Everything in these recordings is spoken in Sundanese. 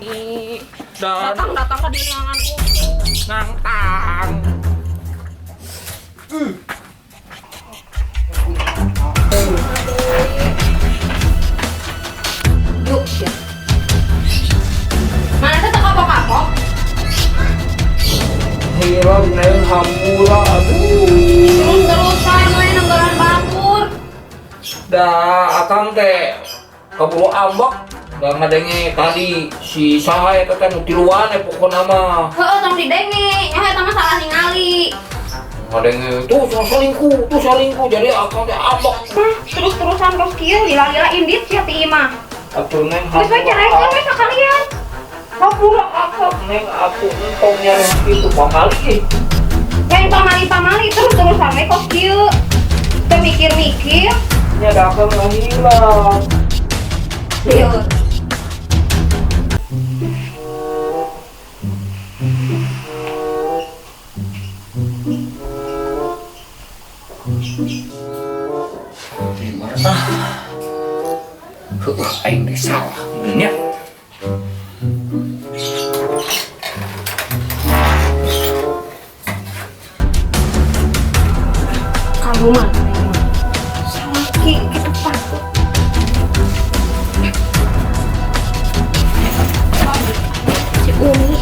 Umi. Dan Datang-datang ka dineangan utuh. Nangtang. Yuk, ya. Mana teh teu kapok-kapok? Hilang, Neng, hampura, aduh. Terus-terusan we nenggelan batur. Dah, akang teh keburu ambek. Da ngadenge tadi si saha eta teh nu tiluan pokona mah. Heeh, tong didenge. Nya eta mah salah ningali. Ngadenge tuh selingkuh, tuh selingkuh, jadi akang teh ambek. Hah, terus-terusan kos kieu lila-lila indit sia ti imah. Atuh, Neng, Geus we ceraikeun we sakalian. Hampura akang, Neng, atuh entong nyari itu pamali. Yang pamali-pamali terus-terusan we kos kieu. Teu mikir-mikir. Nya da akang hilang. Lieur. Ah. Heuh, aing teh salah nya. Kamu mah salaki gitu patut. Si Umi.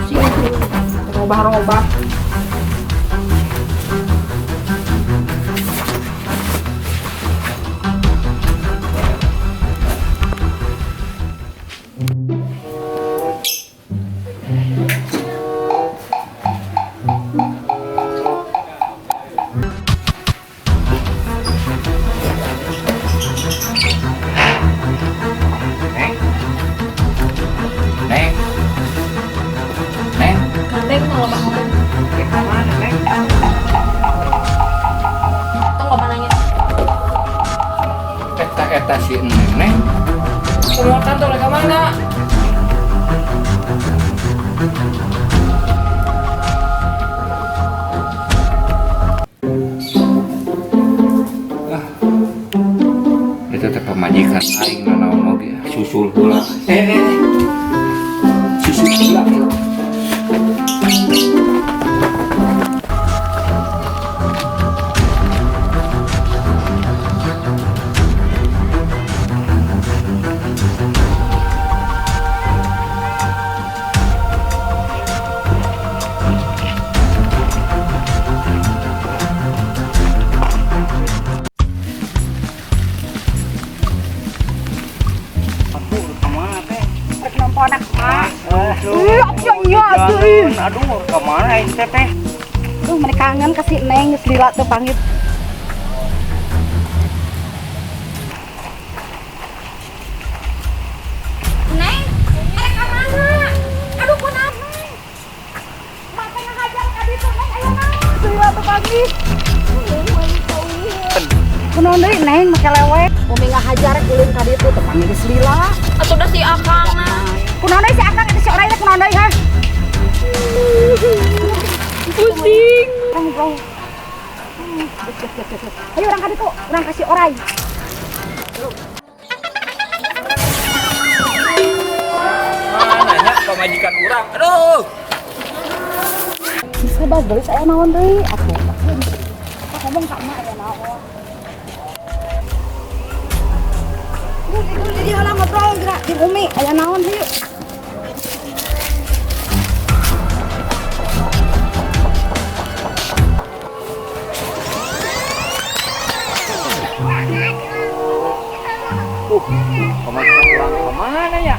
Si Umi robah-robah. Neng. Neng. Neng. Gandeng kalau bangun. Ke mana, Neng? Tunggu nanya. Eta eta si Neng, Neng. Keluar kantor ke mana? Ah. Itu teh pamajikan aing nanaon oge susul heula. Eh, eh, eh. Susul heula. Rek nempo anak mah. Ih, apa iya atuh ih. Aduh, kemana ini teh teh? Duh, mereka kangen ke si Neng geus lila teu pangit. Neng, arek ka mana? Aduh, kunaon? Mata ngahajar ka ditu, Neng, aya naon? Lila teu pangit. Kunaon deui, Neng, make lewek. Umi ngahajar ulin ka ditu teu pangit geus lila. Atuh da si Akang na. Kunaon deui si Akang eta si orai teh kunaon deui, ha? Pusing. Ngobrol. Ayo urang ka ditu, urang kasih orai. Mana nya pamajikan urang? Aduh. Bisa bagus aya naon deui atuh. Ngomong ka emak aya naon. Itu jadi halang ngobrol gerak jeung Umi aya naon hayu. Pamajikan urang ka mana ya?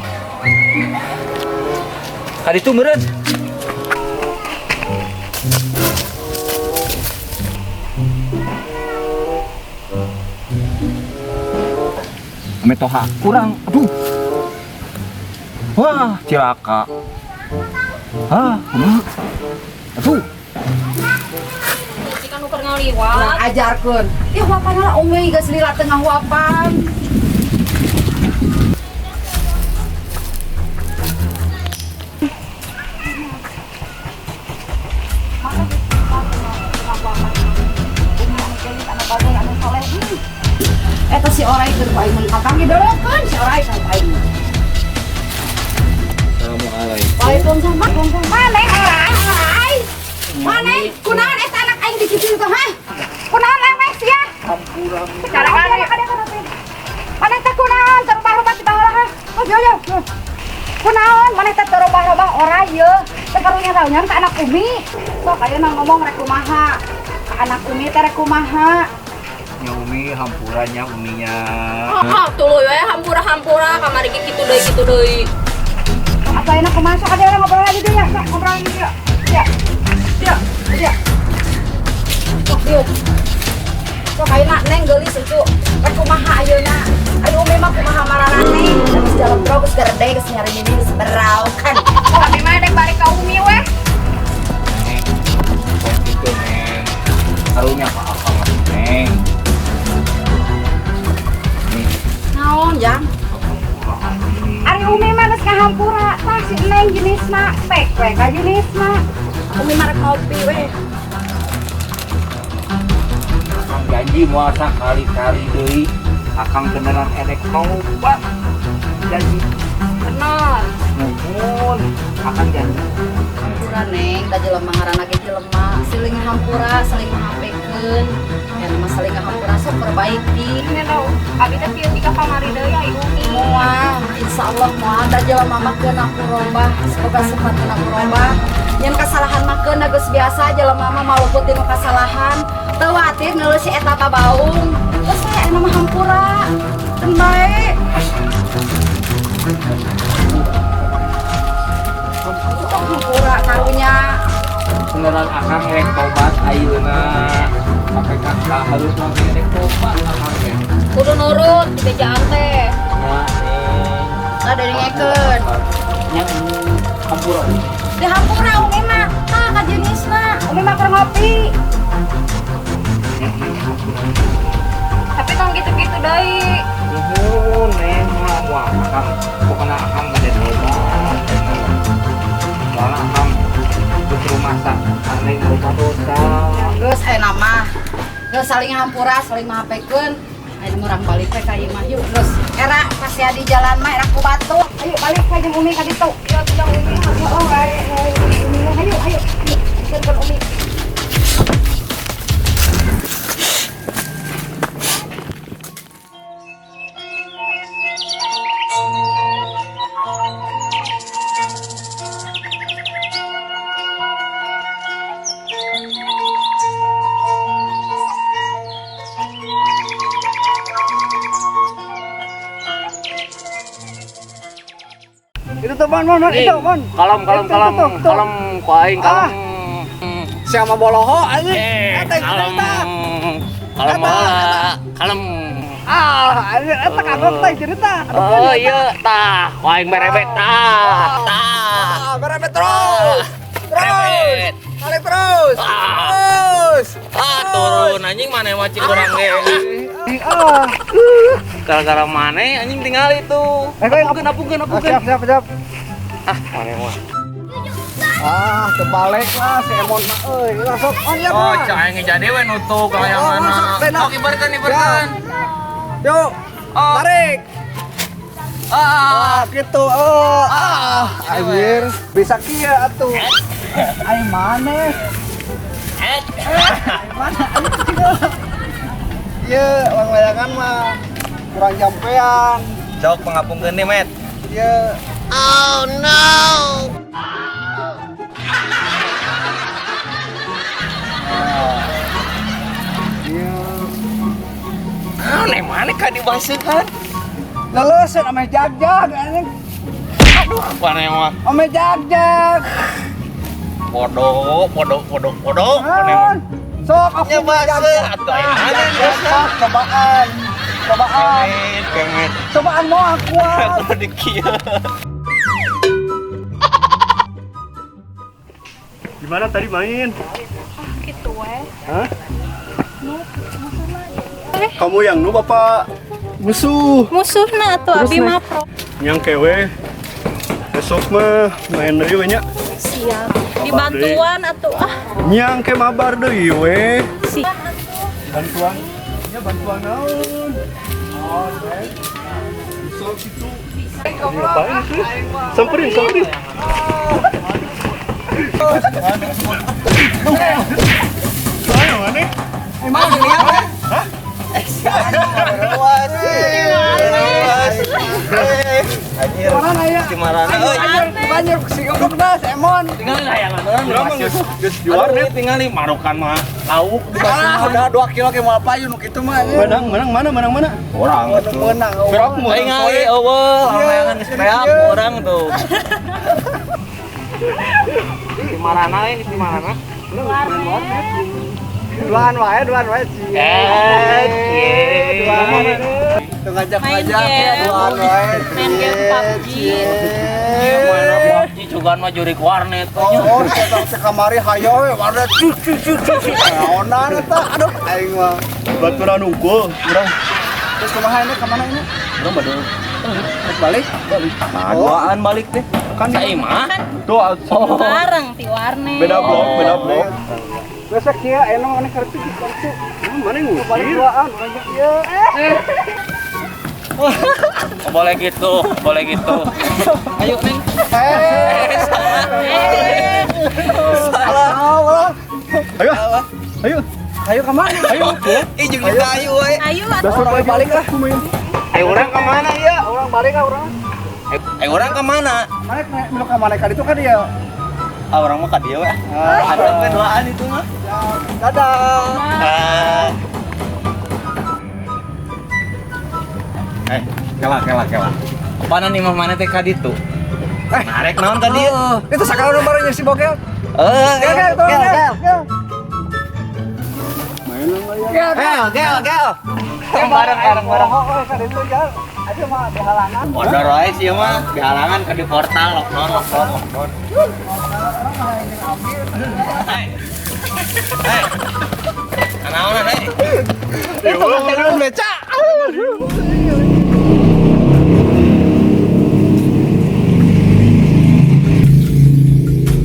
Ka ditu meureun. Ame toha kurang, aduh. Wah, cilaka. Hah, kumaha? Aduh. Ikan nu keur ngaliwat. Urang ajarkeun. Ih, huapan lah Umi geus lila tengah huapan. Kunaon maneh teh teu robah-robah ora ieu. Teh karunya-karunya ka anak Umi. Sok ayeuna ngomong rek kumaha. Ka anak Umi teh rek kumaha. Nya Umi hampurannya Uminya. Oh, tuluy we hampura-hampura kamari ge kitu deui kitu deui. Atau ayeuna kumaha sok ada ngobrol lagi deui ya, sok ngobrol lagi deui. Ya. Ya, ya. Sok dieu. Sok ayeuna Neng geulis itu rek kumaha ayeuna. Ari Umi mah kumaha mararane. Geus jalan bro geus gede geus nyari mimi geus berau kan. Oh, abi mah dek balik ka Umi weh. Neng, bukan gitu Neng. Karunya ka akang Neng. Nih, Naon, Jang? Ari Umi mah geus ngahampura, tah si Neng jenisna, pek we ka jenisna. Umi mah rek ngopi we. Akang janji moal sakali-kali deui. Akang beneran erek tobat. Janji. Bener. Nuhun, akang janji. Hampura Neng, da jelema ngaranna ge jelema, saling hampura, saling mahapekeun. Ya mah saling hampura sok perbaiki. Nya tau, abi teh sieun jika kamari deui ai Umi. Moal, insyaallah moal da jelema mah keun aku robah, semoga sifatna aku robah. Nyen kasalahan mah keun geus biasa jelema mah maluput dinu kasalahan. Teu watir neuleuh si eta babaung. Geus we anu mah hampura. Keun bae. Sok hampura karunya. Beneran akang erek tobat ayeuna. Sampai kakak harus mah erek tobat akang teh. Kudu nurut dibejaan teh. Nah, Neng. Lah dengekeun. Nya hampura. Di hampura Umi mah, tah ka jenisna. Umi mah keur ngopi. Tapi tong gitu-gitu deui. Nuhun, Neng, moal moal akang. Pokona akang bade tobat. Soalna akang geus rumasa, Neng loba dosa. Geus aya mah. Geus saling hampura, saling mahapekeun. Ayo murang balik we ka ieu mah yuk geus. Era pasti di jalan mah era ku batu. Ayo balik we jeung Umi ka ditu. Iya, jeung Umi. Oh, ayo, ayo, ayo. Ayo, Umi. Itu tuh mon, mon, mon, itu mon. Kalem, kalem, Itu, kalem, itu, itu. kalem, ku aing kalem. Siapa boloho anjing? Eh, Eta, kalem. eta. Kalem Eta, heula, kalem. Ah, anjing eta kagok teh cerita. Oh iya, tah, ku aing berebet tah. Tah. Ah, berebet terus. Terus. Berebet. Balik terus. Ah. Terus. Ah, turun anjing mana macin kurang ge. Ah. Gara-gara mana anjing tinggal itu. Eh, kau yang Apukeun, apukeun, Ah, apukeun. siap, siap, siap. Ah, mana mah. Ah, terbalik lah si Emon mah euy. Lah sok on ya, Oh, Bang. cak aing jadi we nutup Oh, layangan. masuk, Tena. Sok ibarkeun, ibarkeun. Yuk. Oh. Tarik. Ah. Ah, gitu. Oh, ah, anjir. Bisa kieu atuh. Ai maneh? Eh. Ai mana? Ieu orang layangan mah kurang jampean. Sok pengapungkeun nih, Met. Ieu. Oh no. Ieu. Ah, nih mana ka dibaseuhan? Leleuseun ame jag-jag anjing. Aduh, mana mah. Ame jag-jag. Bodoh, bodoh, bodoh, bodoh. Mana mah. Sok aku Ya baseuh atuh aya mana Sok cobaan. Cobaan. Kemet, kemet. Cobaan mau aku. Aku dikieu. Gimana tadi main? Gitu weh. Hah? Kamu yang nu bapak musuh. Musuhna atuh Terus, abi Neng? mah pro. Yang kewe. Besok mah main deui we nya. Siap. Dibantuan atuh ah. Nyang ke mabar deui we. Siap. Bantuan. Ya bantuan naon? Oh, Neng. Sok gitu. Ngapain sih? Samperin, samperin. Soalnya mana? Emang dilihat ya? Hah? Anjir. Mana ya? Si marana euy. Banjir si goblok dah, si Emon. Tinggal hayangan urang Urang mah geus geus di warnet. Tinggal marokan mah lauk di Ah, udah 2 kilo ke moal payu nu kitu mah anjir. Menang, menang mana, menang mana? Orang Menang menang. Berak mu. Tinggal eueuh, hayangan geus beak urang tuh. Di marana euy, di marana. Duaan wae, duaan wae. Eh, Duaan. Tuh ngajak-ngajak Main game. duaan wae. Main game PUBG. Mana PUBG juga mah jurik warnet. Oh, saya teh kamari hayo we warnet cuk cuk cuk cuk. Naonan eta, aduh aing mah. Baturan unggul, urang. Terus kumaha ini kemana ini? Urang bade Balik? balik. Nah, duaan balik teh. Kan Saya mah. Tuh, oh. Bareng ti warnet. Beda blok, beda blok. Besok kieu aya mana kartu kartu. Mana yang Balik ngusir? duaan banyak ieu. Oh, boleh gitu, boleh gitu. Ayo, Neng. Salah. Ayo. Ayo. Ayo kemana? Ayo. Ih, jeung kita ayo we. Ayo atuh. Orang balik lah. Ayo orang ke mana ya? Orang balik lah orang. Ayo orang ke mana? Mana milu ka mana itu kan dia. Ah, orang mah ka dieu we. Ada keduaan itu mah. Dadah. Ah. Eh, kela kela kela. Apaan nih mah mana teh ka ditu? Narek naon ka dieu? Itu sakala nomornya si Bokel. Eh, Gel, gel, gel, gel, gel. Gel, gel, gel. Bareng, bareng, bareng. Oh, ka ditu gel. Aja mah dihalangan. Bodor wae sih mah, dihalangan ke di portal lockdown, lockdown, lockdown. Hei. Hei. Naonan hei. Itu kan beca.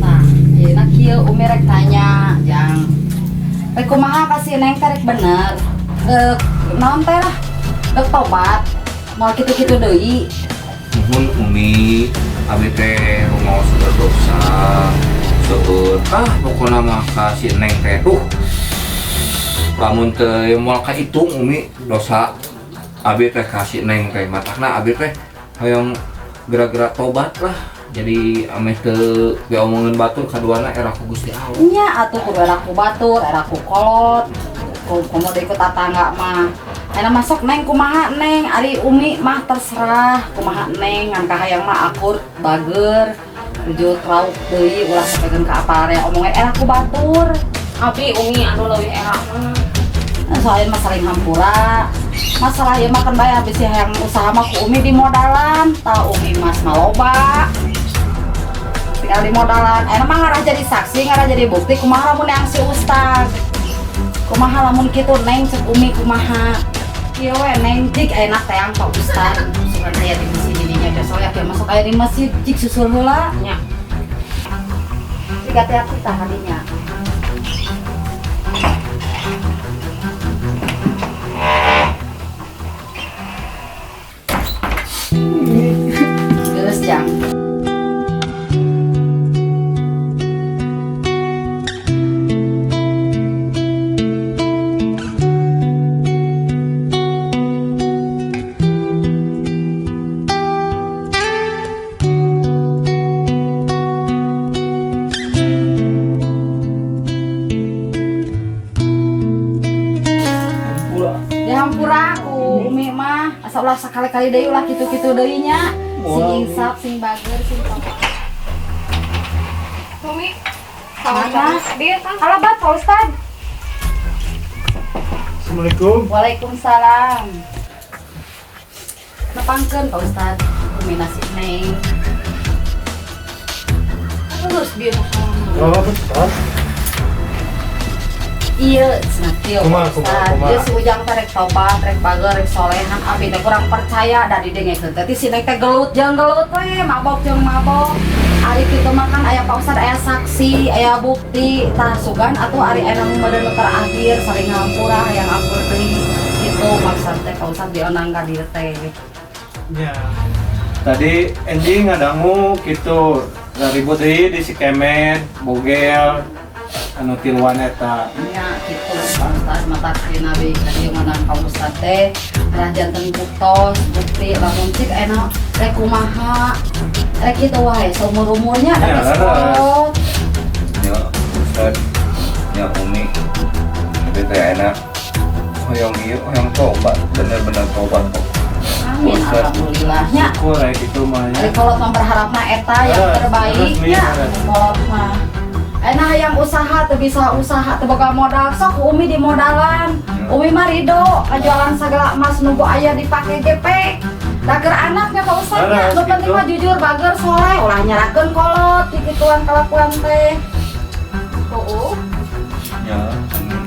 Nah, ayeuna kieu Umi rek tanya, Jang. Rek kumaha ka si Neng teh rek bener? Rek naon teh lah? Rek tobat. Moal kitu-kitu deui. Nuhun Umi, abi teh rumaos berdosa. Seueur ah pokona mah ka si Neng teh. Lamun teu moal kahitung Umi dosa abi teh ka si Neng teh matakna abi teh hoyong geura-geura tobat lah. Jadi ameh teu diomongin batur kaduana era ku Gusti Allah. Nya atuh kudu era ku batur, era ku kolot. Komo deui ku tatangga mah. Ayeuna masuk Neng kumaha Neng, ari Umi mah terserah kumaha Neng, ngan kahayang mah akur bager. Nuju rauk deui ulah sapekeun ka aparea omongan era ku batur. Abi Umi anu leuwih era mah. Nah, soalnya mah saling hampura. Masalah ieu mah kan bae habis yang usaha mah ku Umi di modalan, tah Umi mas maloba. Tinggal di modalan. Ayeuna mah ngarah jadi saksi, ngarah jadi bukti kumaha lamun yang si ustaz. Kumaha lamun kitu Neng cek Umi kumaha. Kieu we Neng jik ayeuna teang Pak Ustaz. Sugan aya di masjid dininya teh soalnya kieu masuk aya di masjid jik susul heula Nya. Jika teh aku tahaninya. Geus Jang. Dihampura ku Umi mah asa ulah sakali-kali deui ulah kitu-kitu deui nya. Sing insaf, sing bager, sing tobat. Umi sama dia kan. Halo, Pak Ustad. Assalamualaikum. Waalaikumsalam. Nepangkeun Pak Ustad, Umi nasi Neng. Terus bieu Oh, betul. Iya, cenah kieu Kumaha, Pak kumaha, Ustad. kumaha. Ieu si Ujang teh rek tobat, rek bager, rek solehan, abi teh kurang percaya da didengekeun teh si Neng teh gelut jeung gelut we, mabok jeung mabok. Ari kitu mah kan aya Pak Ustad, aya saksi, aya bukti, tah sugan atuh ari aya nu meureun nu terakhir saling ngampura hayang ampur deui. Kitu maksud teh Pak Ustad dionang ka dieu teh. Ya. Tadi anjing ngadangu gitu ribut deui di si Kemet, Bogel, anu tiluan eta. Nya kitu Pak Ustad. Matak ayeuna abi ka dieu ngundang ka Ustad teh arah janten buktos, bukti lamun cik enak rek kumaha. Rek kitu wae saumur-umurnya da Ya, geus leres. kolot. Ya Ustad, ya Umi, tapi teh enak hoyong ieu, hoyong tobat, bener-bener tobat kok. Amin, Ustad. alhamdulillahnya. Syukur aya kitu mah nya. Ari kolot mah berharapna eta yang Leres, terbaiknya leres, Mi, kolot mah. Enak yang usaha teu bisa usaha teu boga modal, sok ku Umi di modalan. Umi mah ridho ngajualan segala emas nunggu aya dipake gepek. Da keur anaknya Pak Ustad nya, Leres, nu penting gitu. mah jujur bager soleh ulah nyarakeun kolot kikituan kalakuan teh. Oh, Ya, amin.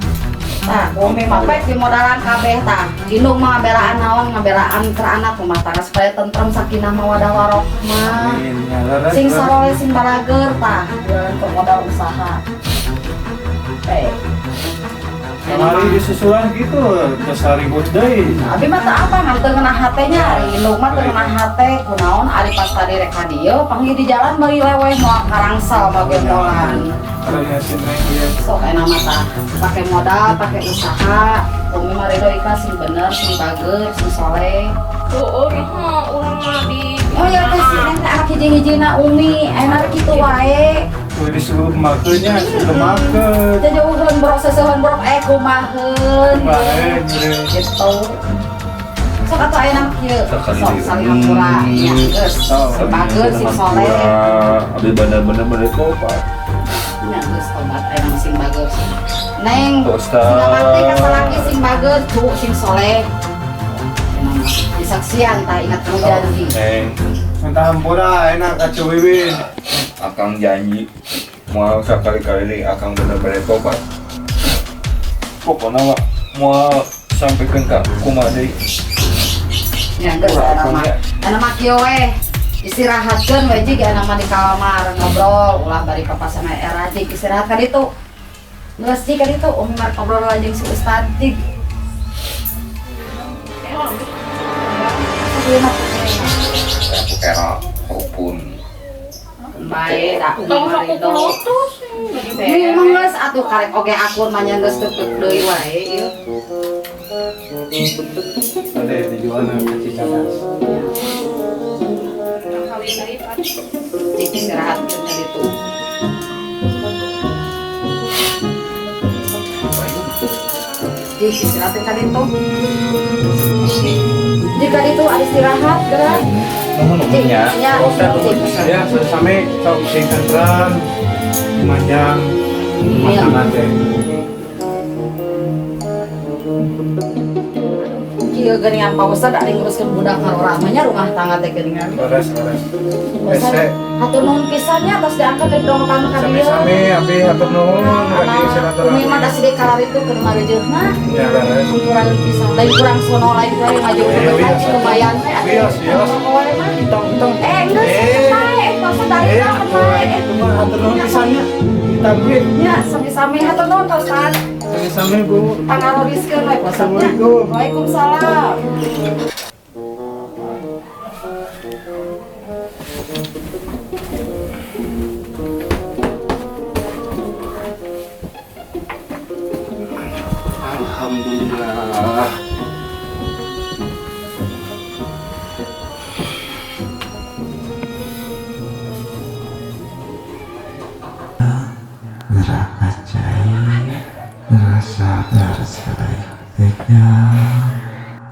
Tah, Umi mah pek di modalan kabeh tah. Indung mah ngabelaan naon, ngabelaan keur anak rumah tangga supaya tentrem sakinah mawadah warohmah. Amin ya leres. Sing Leres. saroleh sing balager tah, untuk modal usaha. Eh. Kamari disusulan gitu, terus ribut deui. Abi mah teu apa ngan teu ngeunah hate nya, ari indung mah teu ngeunah hate kunaon ari pas tadi rek ka dieu panggil di jalan meuli leweh moal karangsal mah gentolan. Kalau si Neng ieu. Sok enak mah tah, pakai modal, pakai usaha. Umi mah ridho ikhlas sing bener, sing bager, sing soleh. Oh, nah, urang mah di Oh ya teh si Neng teh anak hiji-hijina Umi, enak kitu wae. Kudu disuruh makeunnya, suruh make. Jauheun borok seseuheun borok eh kumaheun. Bae, nyere. Gitu. Sok atuh aya nama kieu. Sekali Sok deui. saling hampura nya geus. Oh. Bager sing soleh. Abi bener-bener bener tobat. Nya geus tobat aya nama sing bager. Neng, Ustaz. sing ngabakti ka salaki sing bager, cu sing soleh. Aya nama disaksian tah ingat kamu janji. Neng, Minta hampura enak ka Cu Wiwin. Akang janji mau sekali-kali deui akang bener-bener tobat. Pokoknya mah mau sampaikan ka kumaha deui. Ya geus Ulah, aya nama. akang ya. Aya nama kieu we. Istirahatkeun we jig aya nama di kamar ngobrol ulah bari papasan era jig istirahat ka ditu. Geus jig ka ditu Umi mah ngobrol jeung si Ustad jig. Aku era rukun. Bae da Umi Tong mah sok ridho. kukulotus. Memang geus atuh karek oge akur mah nya geus teu deui wae ieu. Tadi dijualna ka Cicadas. Kawin deui Pak. Jig istirahatkeun ka ditu. Jig istirahatkeun ka ditu. Jika ditu ada istirahat gerak. Nuhun Umi nya. Ya, Ustad nuhun pisan. Ya, sami sok sing tentrem, manjang rumah tangga teh. Kieu geuningan Pak Ustad ari nguruskeun budak ngarorah mah nya rumah tangga teh geuningan. Leres, leres. Ustad, Hese. hatur nuhun pisan nya tos diangkat dari dongkang ka dieu. Sami-sami abi hatur nuhun bagi silaturahmi. Umi mah da sidik kalaritu keur mareujeuhna. Ya, leres. Kurang pisan, lain kurang sono lain kurang ngajauh Eh, wios, lumayan we. Wios, wios. Tong, tong. Eh, geus Eh. bae, Pak Ustad dari Eh, kan bae. itu mah hatur nuhun pisannya. Ditampi. Ya, sami-sami hatur nuhun Pak Ustad. Sami-sami, Bu. Pangaroriskeun we Pak Ustad nya. Assalamualaikum. Waalaikumsalam. Alhamdulillah. Neraka cai ngerasa tega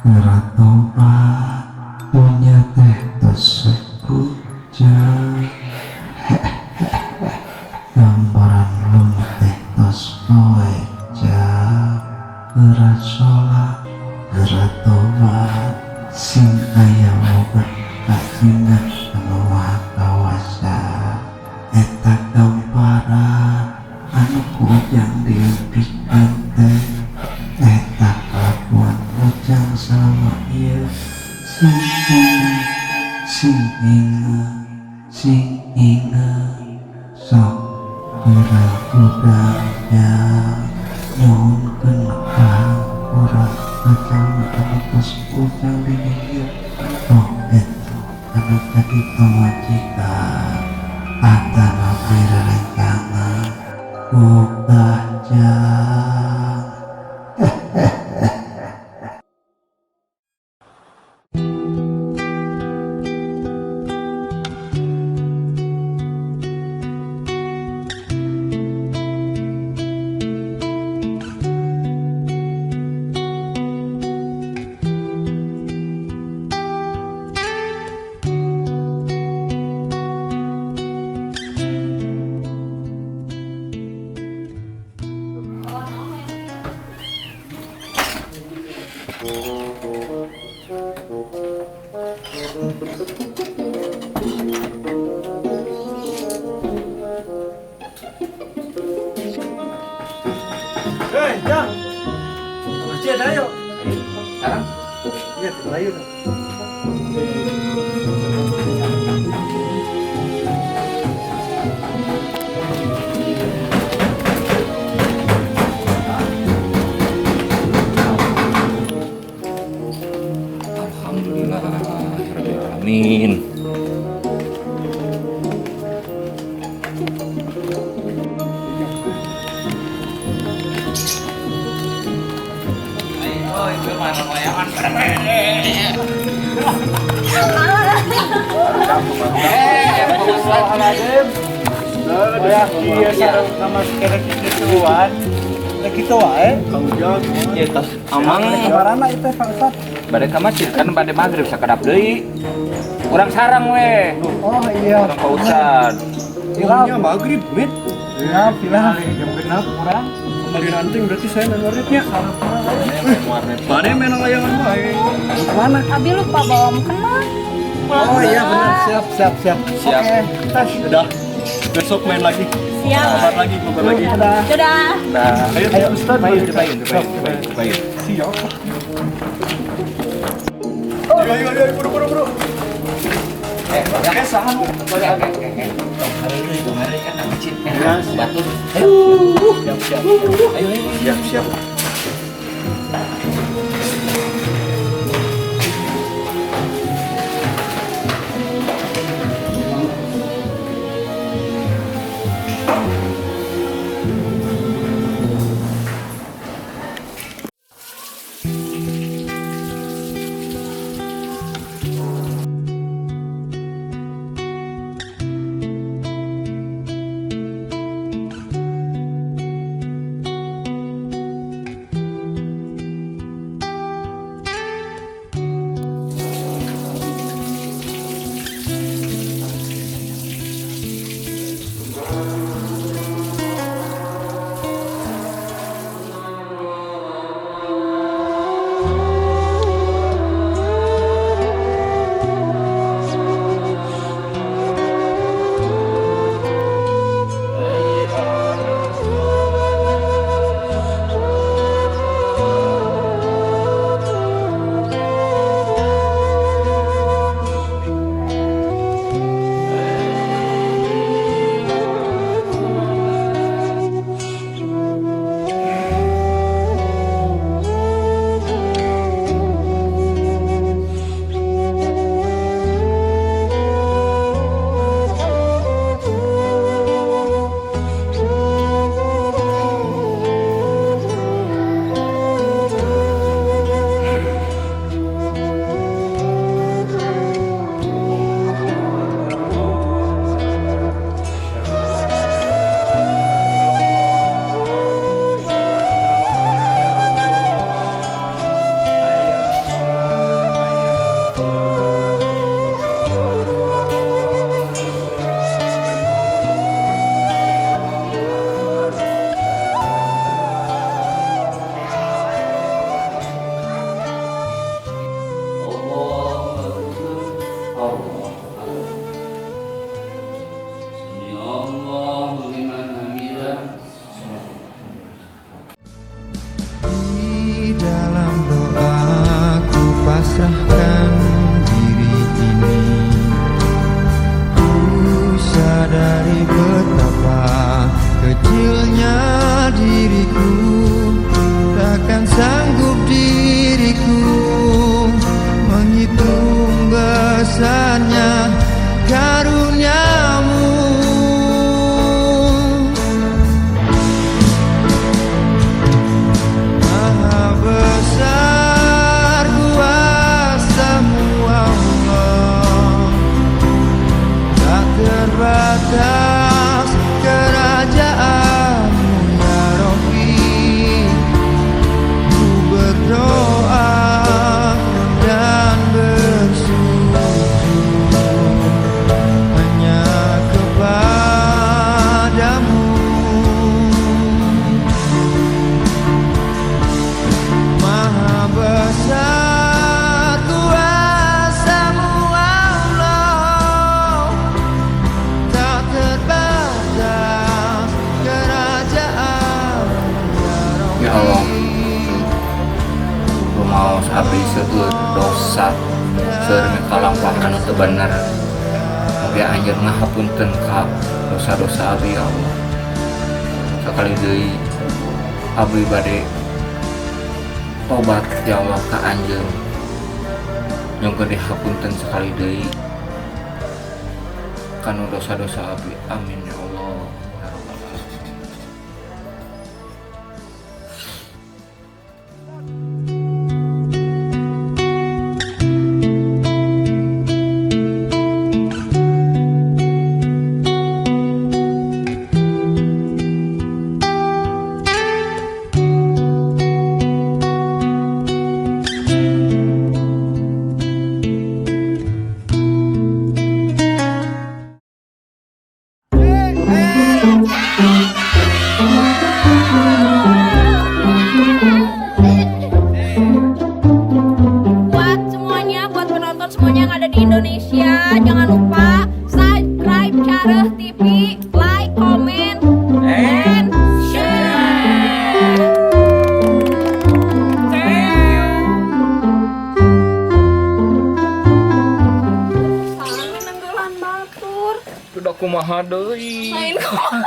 ngeratobat punya teh tos hujan gambaran lumut teh tos poeja gerak sholat gerak tobat sing aya moga kacingan anu maha kawasa eta gambaran anu ku ujang diimpikan teh eta kelakuan ujang selama ieu sing inget sing inget sing inget sok geura budaknya nyuhunkeun hampura ka jalma anu tos ujang diminggir oh eta anu jadi pamajikan atanapi rerencangan buka jang. Hei, Jang. Masjid ayo. Sekarang? Iya, ayo. Alhamdulillah, rabbil alamin. Amang bade ka masjid kan bade maghrib sakedap deui. Urang sarang we. Oh iya. Urang Pak Ustad. Iya, maghrib, mit. Ya, pilih. Jam genap urang. Kembali ranting berarti saya main warnetnya. Bade main layangan wae. Kemana? Abi lupa bawa mukena. Oh iya benar, siap siap siap. Siap. Oke, tas. Udah. Besok main lagi. Siap. Ngobar lagi, ngobar lagi. Dadah. Dadah. Nah, Ayo, ayo Ustaz, payu, payu, payu, payu. Siap. Ayo, ayo, ayo, buru, buru, buru. Eh, saha nu? Oke, oke, oke. Kemarin kan masjid. Batur. Siap, siap. Ayo, ayo. Siap, siap. Bener. Oke, anjeun ngahapunten ka dosa-dosa abi, ya Allah. Sakali deui abdi bade tobat, ya Allah, ka anjeun. Nyungkeun dihapunten sekali deui kanu dosa-dosa abdi. Amin ya Allah ya Rabbal alamin. Buat semuanya, buat penonton semuanya yang ada di Indonesia, jangan lupa subscribe Careuh TV, like, comment, and share. Salah nenggelan batur. Sudah kumaha deui? Lain kumaha.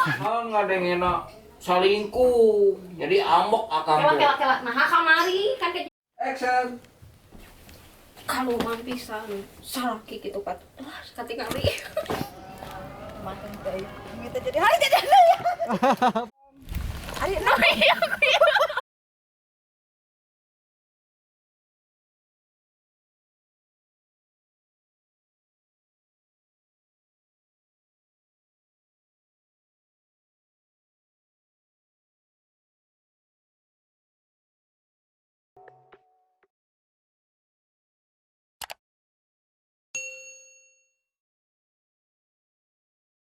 Ah, ngadengena salingkuh. Jadi ambek akang Kela tuh. kela kela. Nah, kamari kan ke Action. Kaluman pisan salaki gitu pat. Lah, katingali. Kita jadi hari jadi.